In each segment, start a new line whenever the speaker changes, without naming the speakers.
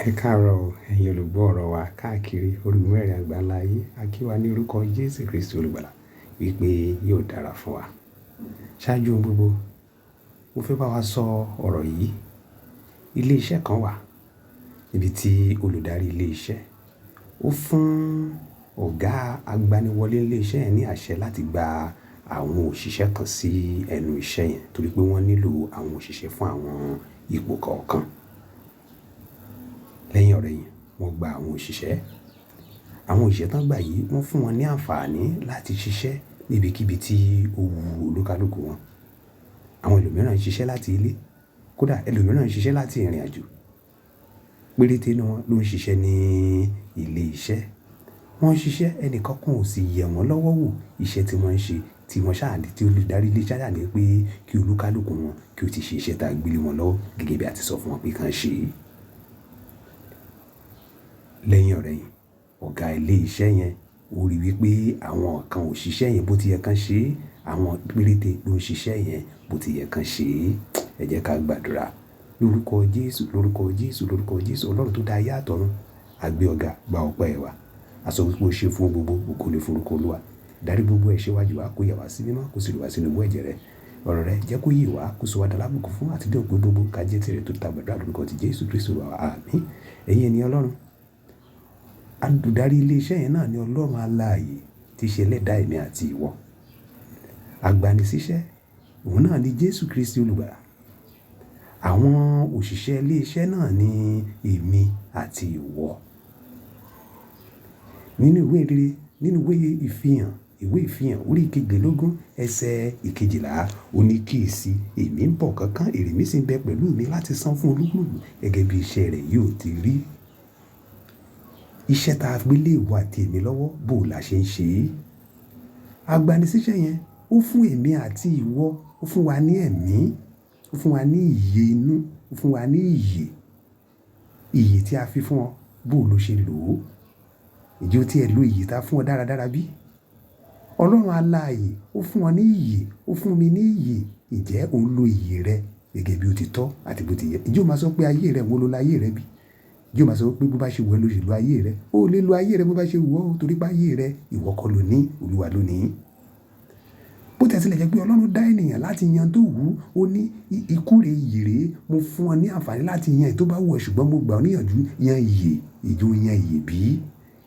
Ẹ káàárọ̀ o, ẹ̀yin olùgbọ́ ọ̀rọ̀ wa káàkiri orígun mẹ́rin àgbáńlá ayé. A kí wa ní orúkọ Jésù Kristi olùgbàlà wípé yóò dára fún wa. Ṣáájú ohun gbogbo, mo fẹ́ bá wa sọ ọ̀rọ̀ yìí. Ilé iṣẹ́ kan wà níbi tí olùdarí ilé iṣẹ́ ó fún ọ̀gá agbaniwọlé ilé iṣẹ́ yẹn ní àṣẹ láti gba àwọn òṣìṣẹ́ kan sí ẹnu iṣẹ́ yẹn torí pé wọ́n nílò àwọn òṣìṣẹ́ fún àwọn ipò kọ̀ọ̀kan. Lẹ́yìn ọ̀rẹ́ yìí, wọ́n gba àwọn òṣìṣẹ́. Àwọn òṣìṣẹ́ tán gbà yìí, wọ́n fún wọn ní àǹfààní láti ṣiṣẹ́ níbikíbi tí ó wu olúkálùkù wọn. Àwọn ẹlòmíràn ń ṣiṣẹ́ láti ilé, kódà ẹlòmíràn ń ṣiṣẹ́ láti ìrìnàjò. Péréte nínú wọn ló ń ṣiṣẹ́ ní ilé iṣẹ́. Wọ́n ń ṣiṣẹ́, ẹnì kankan ò sì yẹ̀ wọ́n lọ́wọ́ wò iṣẹ́ tí wọ́n ń ṣe, tí wọ́n ṣáà ní, tí olùdarí ilé iṣẹ́ ṣáà ní pé kí olúkálùkù wọn kí ó ti ṣe iṣẹ́ tá a gbé lé wọn lọ́wọ́ gẹ́gẹ́ bí a ti sọ fún wọn pé kí wọ́n ṣe. Lẹ́yìn ọ̀rẹ́ yìí, ọ̀gá ilé iṣẹ́ yẹn ó rí wípé àwọn kan ò ṣiṣẹ́ yẹn bó ti yẹ kí wọ́n ṣe, àwọn péréte ló ń ṣiṣẹ́ yẹn bó ti yẹ kí wọ́n ṣe. Ẹ jẹ́ ká gbàdúrà. Lórúkọ Jésù, lórúkọ Jésù, lórúkọ Jésù, Ọlọ́run tó dá ayé àtọ̀run, a gbé ọ ga, gba ọpẹ́ wa. A sọ wípé o ṣe fún gbogbo, ògo ni forúkọ Olúwa. Dárí gbogbo ẹ̀ṣẹ̀ wa jì wá, kó yà wá sí mímọ́, kó sì lù wá sínú ìwọ ẹ̀jẹ̀ rẹ̀. Ọ̀rọ̀ rẹ̀ jẹ́ kó yé wa, kó sọ wá d'alábùkún fún àti dé òpin gbogbo ká jẹ́ tirẹ̀ tó ta gbàdúrà lórúkọ ti Jésù Kristi Olúwa wa. Àmín. Ẹ̀yin ènìyàn Ọlọ́run, olùdarí ilé iṣẹ́ yẹn náà ni Ọlọ́run alààyè tí í ṣe ẹlẹ́dàá èmi àti ìwọ. Agbanisíṣẹ́, òun náà ni Jésù Kristi olùgbàlà. Àwọn òṣìṣẹ́ ilé iṣẹ́ náà ni èmi àti ìwọ. Nínú ìwé ìrere, nínú ìwé ìfihàn orí kejìlélógún, ẹsẹ̀ ìkejìlá, ó ní kíyèsi, èmi ń bọ̀ kánkán, èrè mi sì ń bẹ pẹ̀lú mi láti san fún olúkúlùkù gẹ́gẹ́ bí iṣẹ́ rẹ̀ yóò ti rí. Iṣẹ́ tá a gbé lé ìwọ àti èmi lọ́wọ́, bó la ṣe ń ṣe é. Agbanisíṣẹ́ yẹn ó fún èmi àti ìwọ, ó fún wa ní ẹ̀mí, ó fún wa ní ìyè inú, ó fún wa ní ìyè. Ìyè tí a fi fún ọ, bó lo ṣe lò ó. Ǹjẹ́ o tí ẹ lo ìyè tá a fún ọ dáradára bí? Ọlọ́run alààyè ó fún ọ ní ìyè, ó fún mi ní ìyè. Ǹjẹ́ o ń lo ìyè rẹ gẹ́gẹ́ bí ó ti tọ́ àti bó ti yẹ? Ǹjẹ́ o máa sọ pé ayé rẹ, wo ló lo ayé rẹ bí? Ǹjẹ́ o máa sọ pé bó bá ṣe wù ẹ́ lo ṣe lo ayé rẹ? O lè lo ayé rẹ bó bá ṣe wù ọ́ torí pé ayé rẹ ìwọ kọ́ ló ní, Olúwa ló ní. Bó tiẹ̀ tilẹ̀ jẹ́ pé Ọlọ́run dá ènìyàn láti yan tó wù ú, ó ní ikú rẹ̀, ìyè rẹ̀, mo fún ọ ní àǹfààní láti yan èyí tó bá wù ọ́ ṣùgbọ́n mo gbà ọ́ níyànjú, yan ìyè, ìjọ yan ìyè bí?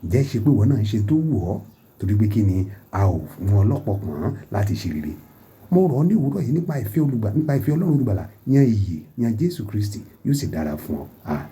Ǹjẹ́ ṣe pé ìwọ náà ń ṣe tó wù ọ́ torí pé kí ni a ò mú ọ lọ́pọ̀ pọ̀n láti ṣe rere. Mo rọ̀ ọ́ ní òwúrọ̀ yìí nípa ìfẹ́ olùgbà, nípa ìfẹ́ Ọlọ́run olùgbàlà, yan ìyè, yan Jésù Kristi, yóò sì dára fún ọ. Àmín.